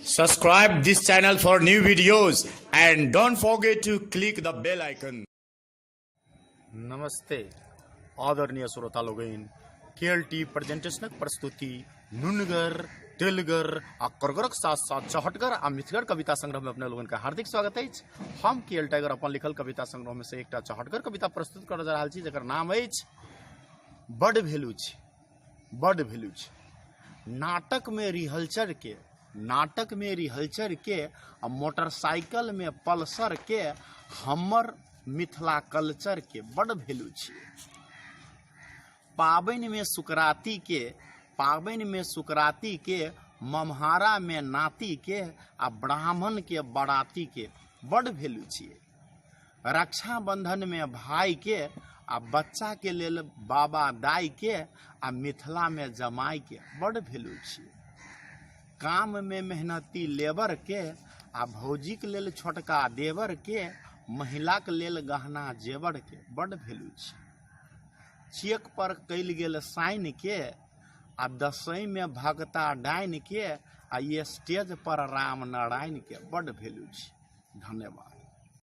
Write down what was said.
Subscribe this channel for new videos and don't forget to click the bell icon. नमस्ते आदरणीय श्रोता लोगनि, केएलटी प्रेजेंटेशनक प्रस्तुति नुनगर तेलगर आ करगरक साथ साथ चहटगर आ मिथगर कविता संग्रह में अपने लोगन के हार्दिक स्वागत अछि। हम केएल टाइगर अपन लिखल कविता संग्रह में से एकटा चहटगर कविता प्रस्तुत करऽ जा रहल छी, जकर नाम अछि बड वैल्यू छै, बड वैल्यू छै। नाटक में रिहर्सल के, नाटक में रिहर्सल के आ मोटरसाइकिल में पल्सर के, हमर मिथिला कल्चर के बड वैल्यू छै। पाबनि में सुकराती के, पाबनि में सुकराती के, ममहारा में नाती के आ ब्राह्मण के बराती के बड वैल्यू छियै। रक्षाबंधन में भाई के आ बच्चा के लेल बाबा दाई के आ मिथिला में जमाई के बड वैल्यू छियै। काम में मेहनती लेबर के आ भौजी के लेल छोटका देवर के, महिला के लेल गहना जेवर के बड वैल्यू छियै। चेक पर कयल गेल साइन के आ दसैँ में भगता डाइन के आ स्टेज पर राम नारायण के बड वैल्यू छै। धन्यवाद।